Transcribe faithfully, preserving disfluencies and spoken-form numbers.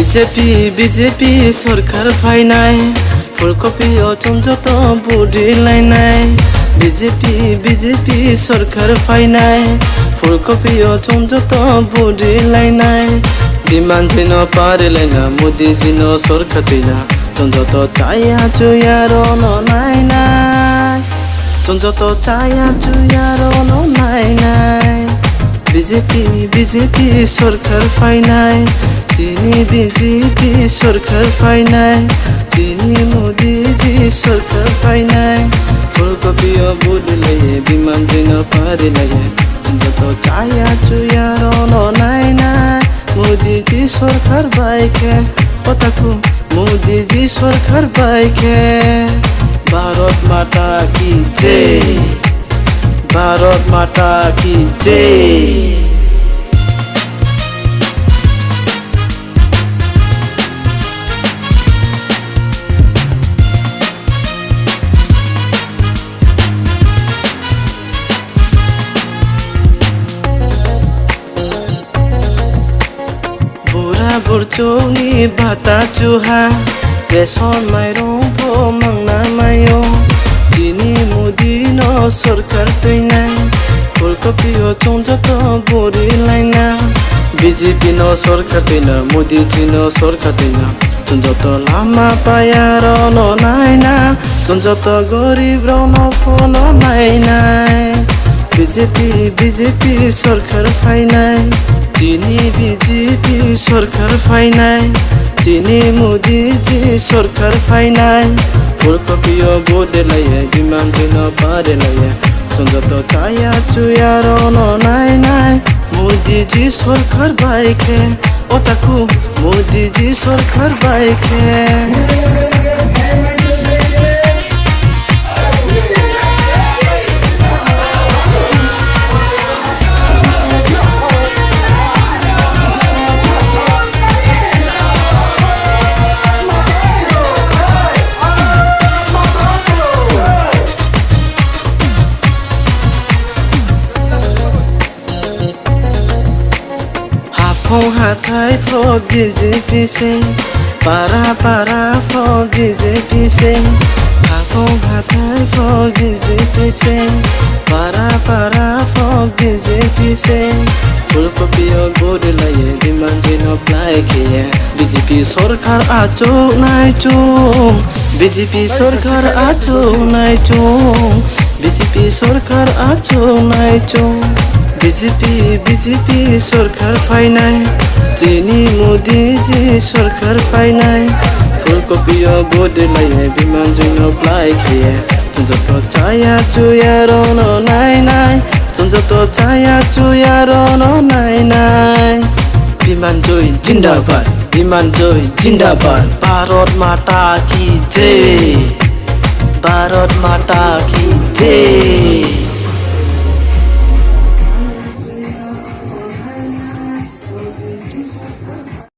B J P, B J P sorkar phainai, Phulkopi yo chung joto vote rilai nai. B J P, B J P sorkar phainai, Phulkopi yo chung joto vote rilai nai. Biman Joy no parilai na, Modi ji no sorkar tui na, chung joto chaya chuya rao no nai nai. Chung joto chaya chuya rao no nai nai. B J P, B J P sorkar phainai, chini B J P sorkar phainai, chini Modi ji sorkar phainai. Phulkopi yo vote rilai ye, Biman Joy no parilai ye, chung joto chaya chuya rao no nai nai. Modi ji sorkar bai khe, o takhu, Modi ji sorkar bai khe, Bharat Mata ki Jai, Bharat Mata ki Jai. Bura burchouh ni bata chuha, ration mairung pho mangna mai ou. Chini Modi no sorkar tuinai, Phulkopi yo chung joto vote rilai na. B J P no sorkar tuinai, Modi ji no sorkar tuinai, chung joto lama paya rao no nai na, chung joto gorib rao no pho no nai nai. B J P, B J P sorkar phainai, chini B J P sorkar phainai, chini Modi ji sorkar phainai. Phulkopi yo vote rilai ye, Biman Joy no parilai ye, chung joto chaya chuya rao no nai nai. Modi ji sorkar bai khe, o takhu, Modi ji sorkar bai khe. Haphung hathái pho B J P se, para para pho B J P se. Haphung hathái pho B J P se, para para pho B J P se. Phulkopi yo vote rilai ye, Biman Joy no blai khe ye, B J P sorkar achouh nai chung, B J P sorkar achouh nai chung, B J P sorkar achouh nai chung. B J P, B J P sorkar phainai, chini Modi ji sorkar phainai. Phulkopi yo vote rilai ye, Biman Joy no blai khe ye, chung joto chaya chuya rao no nai nai, chung joto chaya chuya rao no nai nai. Biman Joy zindabad, Biman Joy zindabad, Bharat Mata ki Jai, Bharat Mata ki Jai.